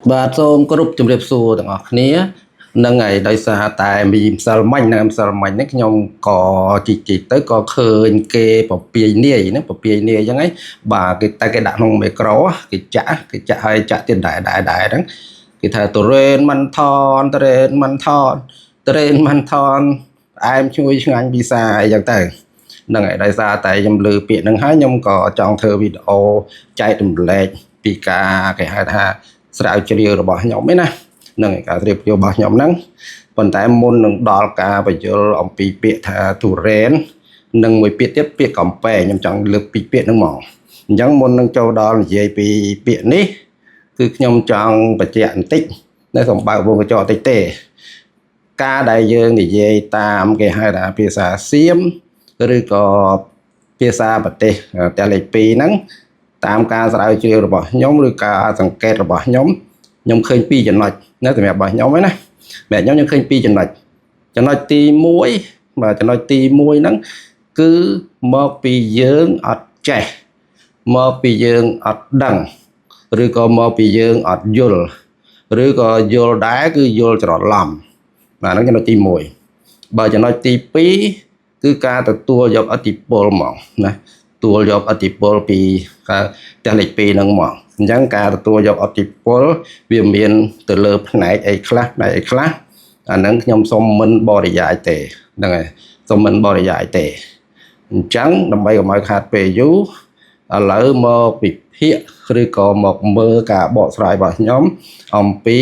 បាទសូមគោរពជម្រាបសួរទាំងអស់គ្នាហ្នឹងហើយដោយសារតែមីម្សិលមិញហ្នឹងម្សិលមិញហ្នឹងខ្ញុំក៏ជីកជីកទៅក៏ឃើញគេពពាយនាយហ្នឹងពពាយនាយអញ្ចឹងហីបាទគេតែគេដាក់ក្នុងមីក្រូគេចាក់គេចាក់ហើយចាក់ទៀតដែរដែរដែរហ្នឹងគេថាតរេនមិនថនតរេនមិនថនតរេនមិនថនផ្អែមឈ្ងុយឆ្ងាញ់ពិសាអីចឹងទៅហ្នឹងហើយដោយសារតែខ្ញុំលើពាក្យហ្នឹងហើយខ្ញុំក៏ចង់ធ្វើវីដេអូចែករំលែកពីការគេហៅថា ស្រាវជ្រាវរបស់ខ្ញុំឯណាហ្នឹងឯការស្រាវជ្រាវរបស់ខ្ញុំហ្នឹងប៉ុន្តែមុននឹងដល់ការបញ្យល់អំពីពាក្យថាទុរេននិងមួយពាក្យទៀតពាក្យកំពែងខ្ញុំចង់លើកពីពាក្យហ្នឹងមកអញ្ចឹងមុននឹងចូលដល់និយាយពីពាក្យនេះគឺខ្ញុំចង់បញ្ជាក់បន្តិចនៅសូមបើកវងកញ្ចក់បន្តិចទេការដែលយើងនិយាយតាមគេហៅថាភាសាសៀមឬក៏ភាសាប្រទេសតែលេខ2ហ្នឹងតាមការស្រាវជ្រាវរបស់ខ្ញុំឬការសង្កេតរបស់ខ្ញុំខ្ញុំឃើញពីរចំណុចណាសម្រាប់របស់ខ្ញុំហ្នឹងណាសម្រាប់ខ្ញុំខ្ញុំឃើញពីរចំណុចចំណុចទី1បាទចំណុចទី1ហ្នឹងគឺមកពីយើងអត់ចេះមកពីយើងអត់ដឹងឬក៏មកពីយើងអត់យល់ឬក៏យល់ដែរគឺយល់ច្រឡំបាទហ្នឹងចំណុចទី1បើចំណុចទី2គឺការទទួលយកឥទ្ធិពលហ្មងណាទទួលយកឥទ្ធិពលពីការផ្ទះលេខ2ហ្នឹងមកអញ្ចឹងការទទួលយកឥទ្ធិពលវាមានទៅលើផ្នែកអីខ្លះផ្នែកអីខ្លះអាហ្នឹងខ្ញុំសូមមិនបរិយាយទេហ្នឹងហើយសូមមិនបរិយាយទេអញ្ចឹងដើម្បីកុំឲ្យខាតពេលយូរឥឡូវមកវិភាគឬក៏មកមើលការបកស្រាយរបស់ខ្ញុំអំពី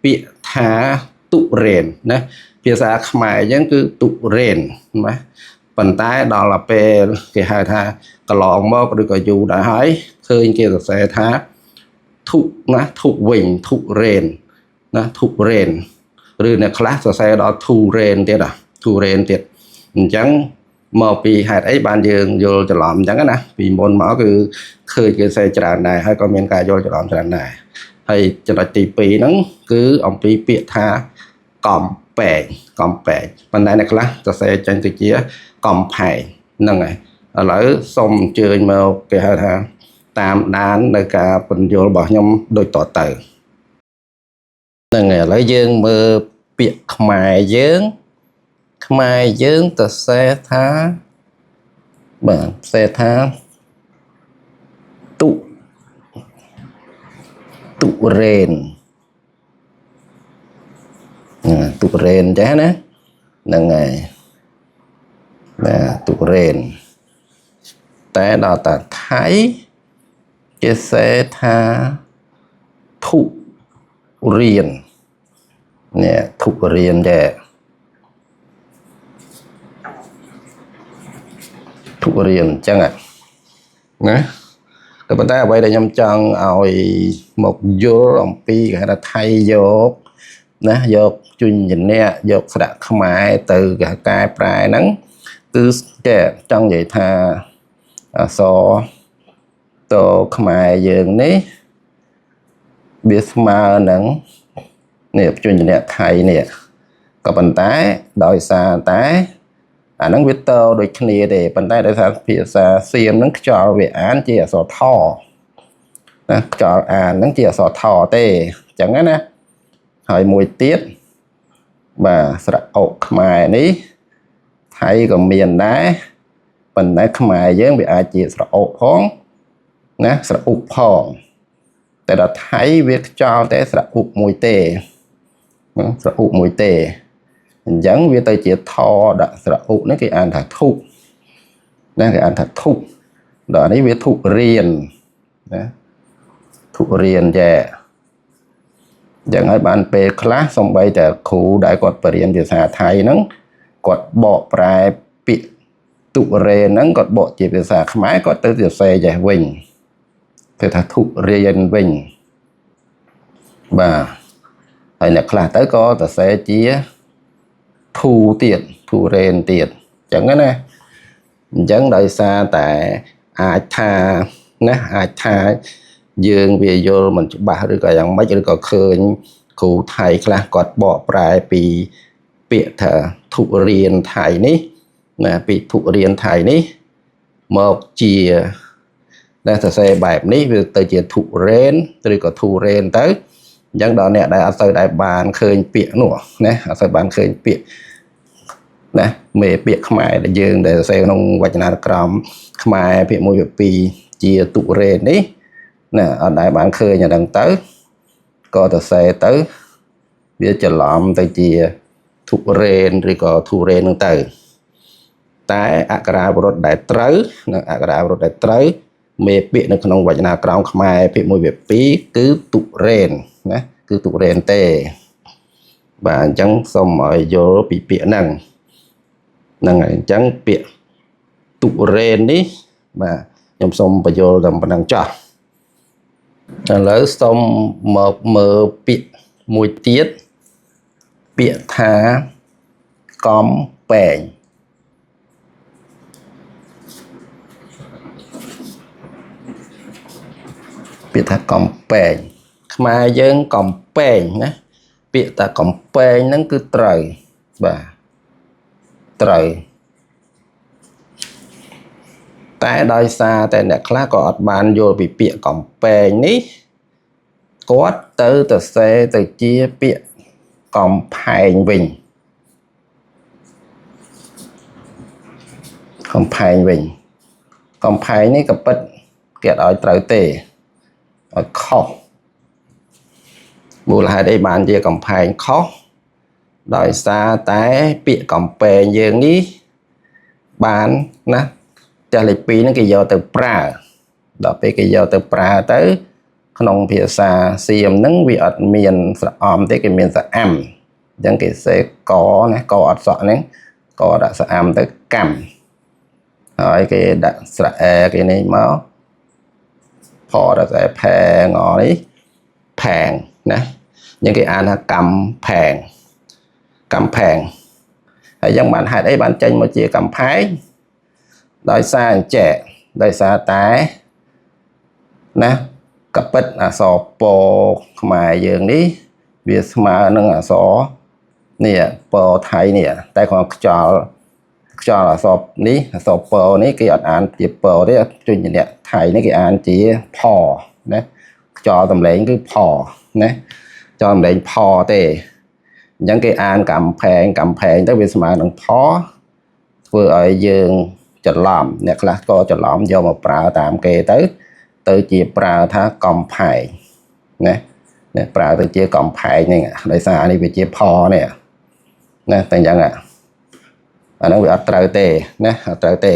ពាក្យថាទុរេនណាភាសាខ្មែរអញ្ចឹងគឺទុរេនណាប៉ុន្តែដល់ពេលគេហៅថាកន្លងមកឬក៏យូរដែរហើយឃើញគេសរសេរថាធុណាធុវិញធុរេនណាធុរេនឬអ្នកខ្លះសរសេរដល់ធូរេនទៀតអាធូរេនទៀតអញ្ចឹងមកពីហេតុអីបានយើងយល់ច្រឡំអញ្ចឹងណាពីមុនមកគឺឃើញគេសេច្រើនដែរហើយក៏មានការយល់ច្រឡំច្រើនដែរហើយចំណុចទី2ហ្នឹងគឺអំពីពាក្យថាកំពែងកំពែងប៉ុន្តែអ្នកខ្លះសរសេរចេញទៅជាកំផែងហ្នឹងហើយឥឡូវសូមអញ្ជើញមកគេហៅថាតាមដាននៅការពន្យល់របស់ខ្ញុំដូចតទៅហ្នឹងហើយឥឡូវយើងមើលពាក្យខ្មែរយើងខ្មែរយើងទៅសេថាបាទសេថាទុទុរេនទុរេនចេះណាហ្នឹងហើយបាទទុរេនតែដល់តាថៃគេសេថាធុរៀននេះធុរៀនចេះធុរៀនអញ្ចឹងណាក៏ប៉ុន្តែអ្វីដែលខ្ញុំចង់ឲ្យមកយល់អំពីគេហៅថាថៃយកណាយកជញ្ញៈយកស្រៈខ្មែរទៅគេហៅកែប្រែហ្នឹងគឺចេះចង់និយាយថាអក្សរតខ្មែរយើងនេះវាស្មើនឹងនេះជញ្ញៈថៃនេះក៏ប៉ុន្តែដោយសារតែអាហ្នឹងវាតដូចគ្នាទេប៉ុន្តែដោយសារភាសាសៀមហ្នឹងខ្យល់វាអានជាអក្សរថណាខ្យល់អានហ្នឹងជាអក្សរថទេអញ្ចឹងណាហើយមួយទៀតបាទស្រៈអុកខ្មែរនេះថៃក៏មានដែរប៉ុន្តែខ្មែរយើងវាអាចជាស្រៈអុកផងណាស្រៈអ៊ុកផងតែដល់ថៃវាខ្យល់តែស្រៈអ៊ុកមួយទេស្រៈអ៊ុកមួយទេអញ្ចឹងវាទៅជាថដាក់ស្រៈអ៊ុកនេះគេអានថាធុណាគេអានថាធុដល់នេះវាធុរៀនណាធុរៀនចេះអញ្ចឹងហើយបានពេលខ្លះសំបីតែគ្រូដែលគាត់បរៀនភាសាថៃហ្នឹងគាត់បកប្រែពាក្យទុរេនហ្នឹងគាត់បកជាភាសាខ្មែរគាត់ទៅសរសេរចេះវិញគេថាធុរៀនវិញបាទហើយអ្នកខ្លះទៅក៏សរសេរជាធូទៀតធូរេនទៀតអញ្ចឹងណាអញ្ចឹងដោយសារតែអាចថាណាអាចថាយើងវាយល់មិនច្បាស់ឬក៏យ៉ាងម៉េចឬក៏ឃើញគ្រូថៃខ្លះគាត់បកប្រែពីពាក្យថាធុរៀនថៃនេះណាពីធុរៀនថៃនេះមកជាដែលសរសេរបែបនេះវាទៅជាធុរេនឬក៏ធូរេនទៅ អញ្ចឹងដល់អ្នកដែលអត់សូវដែលបានឃើញពាក្យនោះណាអត់សូវបានឃើញពាក្យណាមេពាក្យខ្មែរដែលយើងដែលសរសេរក្នុងវចនានុក្រមខ្មែរភាគ1ភាគ2ជាទុរេននេះណាអត់ដែលបានឃើញអាហ្នឹងទៅក៏ទៅសេទៅវាច្រឡំទៅជាទុរេនឬក៏ធុរេនហ្នឹងទៅតែអក្ខរាវិរុទ្ធដែលត្រូវនិងអក្ខរាវិរុទ្ធដែលត្រូវមេពាក្យនៅក្នុងវចនាក្រមខ្មែរភាគ1ភាគ2គឺទុរេនណាគឺទុរេនទេបាទអញ្ចឹងសូមឲ្យយល់ពីពាក្យហ្នឹងហ្នឹងហើយអញ្ចឹងពាក្យទុរេននេះបាទខ្ញុំសូមបញ្យល់តែប៉ុណ្្នឹងចោះឥឡូវសូមមកមើលពាក្យមួយទៀតពាក្យថាកំពែងពាក្យថាកំពែងខ្មែរយើងកំពែងណាពាក្យថាកំពែងហ្នឹងគឺត្រូវបាទត្រូវតែដោយសារតែអ្នកខ្លះក៏អត់បានយល់ពីពាក្យកំពែងនេះគាត់ទៅទៅសេទៅជាពាក្យកំផែងវិញកំផែងវិញកំផែងនេះក៏ពិតគេអត់ឲ្យត្រូវទេឲ្យខុសមូលហេតុអីបានជាកំផែងខុសដោយសារតែពាក្យកំពែងយើងនេះបានណាផ្ទះលេខ2ហ្នឹងគេយកទៅប្រើដល់ពេលគេយកទៅប្រើទៅក្នុងភាសាសៀមហ្នឹងវាអត់មានស្រអំទេគេមានស្រអាំអញ្ចឹងគេសេកណាកអត់សក់ហ្នឹងកដាក់ស្រអាំទៅកម្មហើយគេដាក់ស្រអែគេនេះមកផដាក់ស្រែផែងអនេះផែងណាអញ្ចឹងគេអានថាកម្មផែងកម្មផែងហើយយ៉ាងបានហេតុអីបានចេញមកជាកំផែងដោយសារអញ្ចែកដោយសារតែណាកពិតអក្សរពខ្មែរយើងនេះវាស្មើនឹងអក្សរនេះពថៃនេះតែគ្រាន់ខ្យល់អក្សរនេះអក្សរពនេះគេអត់អានជាពទេជនជាតិថៃនេះគេអានជាផណាខ្យល់តម្លែងគឺផណាខ្យល់តម្លែងផទេអញ្ចឹងគេអានកំផែងកំផែងទៅវាស្មើនឹងផធ្វើឲ្យយើងច្រឡំអ្នកខ្លះក៏ច្រឡំយកមកប្រើតាមគេទៅទៅជាប្រើថាកំផែងណានេះប្រើទៅជាកំផែងហ្នឹងដោយសារនេះវាជាផនេះណាតែអញ្ចឹងអាហ្នឹងវាអត់ត្រូវទេណាអត់ត្រូវទេ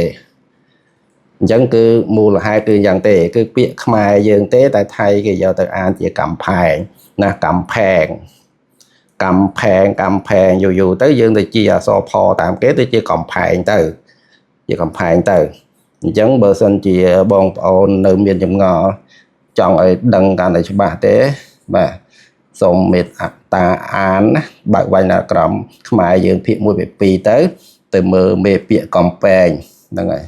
អញ្ចឹងគឺមូលហេតុគឺយ៉ាងទេគឺពាក្យខ្មែរយើងទេតែថៃគេយកទៅអានជាកំផែងណាកំផែងកំផែងកំផែងយូរយូរទៅយើងទៅជាអក្សរផតាមគេទៅជាកំផែងទៅជាកំផែងទៅអញ្ចឹងបើសិនជាបងប្អូននៅមានចម្ងល់ចង់ឲ្យដឹងកាន់តែច្បាស់ទេបាទសូមមេត្តាអានណាបើកវណ្ណក្រមខ្មែរយើងភាគ1ភាគ2ទៅទៅមើលមេពាក្យកំពែងហ្នឹងហើយ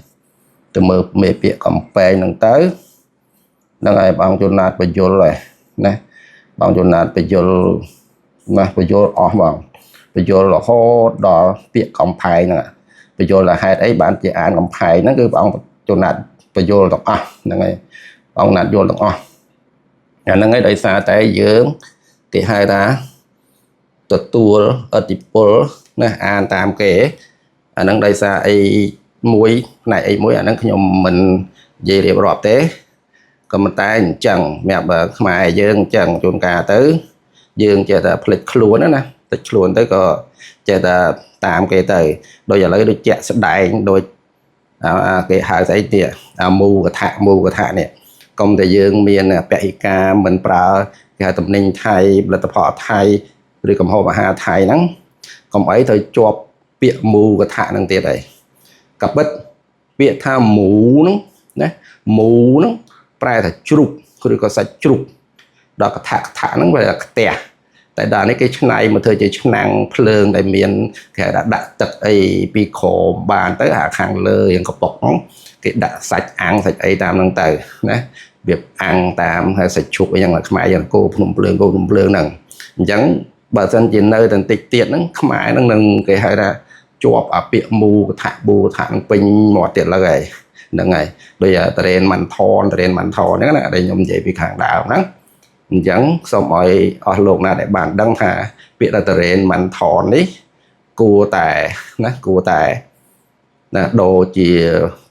ទៅមើលមេពាក្យកំពែងហ្នឹងទៅហ្នឹងហើយបងជនណាតបញ្យលហើយណាបងជនណាតបញ្យលណាបញ្យលអស់បងបញ្យលរហូតដល់ពាក្យកំផែងហ្នឹងបញ្យលថាហេតុអីបានជាអានកំផែងហ្នឹងគឺបងជនណាតបញ្យលទាំងអស់ហ្នឹងហើយបងណាតយល់ទាំងអស់អាហ្នឹងហើយដោយសារតែយើងគេហៅថាទទួលឥទ្ធិពលណាអានតាមគេអាហ្នឹងដោយសារអីមួយផ្នែកអីមួយអាហ្នឹងខ្ញុំមិននិយាយរៀបរាប់ទេក៏មិនតែអញ្ចឹងសម្រាប់បើខ្មែរយើងអញ្ចឹងជួនកាលទៅយើងចេះតែភ្លេចខ្លួនណាភ្លេចខ្លួនទៅក៏ចេះតែតាមគេទៅដូចឥឡូវដូចជាក់ស្ដែងដូចគេហៅស្អីទៀតអាមូកថាមូកថានេះកុំតែយើងមានពហិការមិនប្រើគេហៅតំណែងថៃផលិតផលថៃឬកំហូបអាហារថៃហ្នឹងកុំអីត្រូវជាប់ពាក្យមូកថាហ្នឹងទៀតហើយក៏ពិតពាក្យថាមូហ្នឹងណាមូហ្នឹងប្រែថាជ្រូកឬក៏សាច់ជ្រូកដល់កថាកថាហ្នឹងវាខ្ទះតែដល់នេះគេឆ្នៃមកធ្វើជាឆ្នាំងភ្លើងដែលមានគេហៅថាដាក់ទឹកអីពីក្រោមបានទៅអាខាងលើយ៉ាងកប៉ុកហ្នឹងគេដាក់សាច់អាំងសាច់អីតាមហ្នឹងទៅណាវាអាំងតាមហើយសាច់ជ្រូកអីយ៉ាងខ្មែរយ៉ាងគោភ្នំភ្លើងគោភ្នំភ្លើងហ្នឹងអញ្ចឹងបើសិនជានៅតែបន្តិចទៀតហ្នឹងខ្មែរហ្នឹងនឹងគេហៅថាជាប់អាពាក្យមូកថាបូកថានឹងពេញមាត់ទៀតលើហើយហ្នឹងហើយដូចតរេនម៉ាន់ថនតរេនម៉ាន់ថនហ្នឹងណាដែលខ្ញុំនិយាយពីខាងដើមហ្នឹង អញ្ចឹងសូមឲ្យអស់លោកណាដែលបានដឹងថាពាក្យថាតរេនម៉ាន់ថននេះគួរតែណាគួរតែណាដូរជា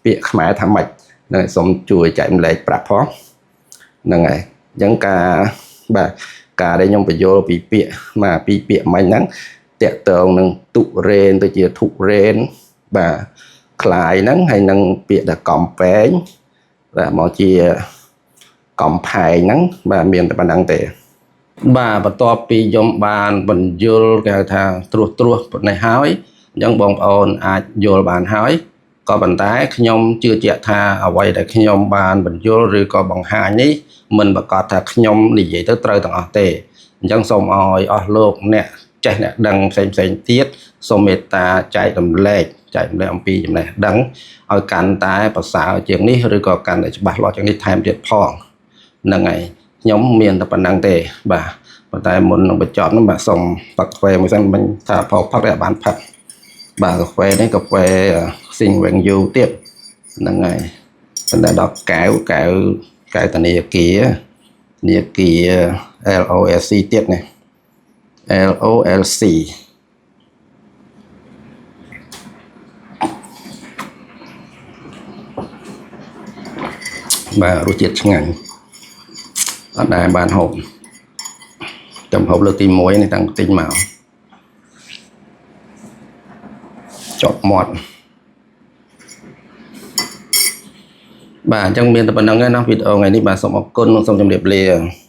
ពាក្យខ្មែរថាម៉េចហ្នឹងហើយសូមជួយចែកម្លែកប្រាប់ផងហ្នឹងហើយអញ្ចឹងការបាទការដែលខ្ញុំបញ្យល់ពីពាក្យបាទពីពាក្យមិញហ្នឹងតាក់ទងនឹងទុរេនទៅជាធុរេនបាទคล้ายហ្នឹងហើយនឹងពាក្យថាកំពែងបាទមកជាកំផែងហ្នឹងបាទមានតែប៉ុណ្្នឹងទេបាទបន្ទាប់ពីខ្ញុំបានបញ្យល់គេហៅថាត្រួសត្រាសប៉ុណ្ណេះហើយអញ្ចឹងបងប្អូនអាចយល់បានហើយក៏ប៉ុន្តែខ្ញុំជឿជាក់ថាអ្វីដែលខ្ញុំបានបញ្យល់ឬក៏បង្ហាញនេះមិនប្រកាសថាខ្ញុំនិយាយទៅត្រូវទាំងអស់ទេអញ្ចឹងសូមឲ្យអស់លោកអ្នកចេះអ្នកដឹងផ្សេងផ្សេងទៀតសូមមេត្តាចែករំលែកចែករំលែកអំពីចំណេះដឹងឲ្យកាន់តែប្រសើរជាងនេះឬក៏កាន់តែច្បាស់លាស់ជាងនេះថែមទៀតផងហ្នឹងហើយខ្ញុំមានតែប៉ុណ្្នឹងទេបាទប៉ុន្តែមុននឹងបញ្ចប់នោះបាទសូមផឹកកាហ្វេមួយសិនមិញថាផឹកតែបានផឹកបាទកាហ្វេនេះកាហ្វេស៊ីងវែងយូទៀតហ្នឹងហើយប៉ុន្តែដល់កែវកែវកែវធនាគារធនាគារ LOLC ទៀតនេះ LOLC បាទរសជាតិឆ្ងាញ់អត់ដែលបានហូបចាំហូបលើកទី1នេះតាំងទិញមកចប់មាត់បាទអញ្ចឹងមានតែប៉ុណ្្នឹងឯណាវីដេអូថ្ងៃនេះបាទសូមអរគុណនិងសូមជម្រាបលា។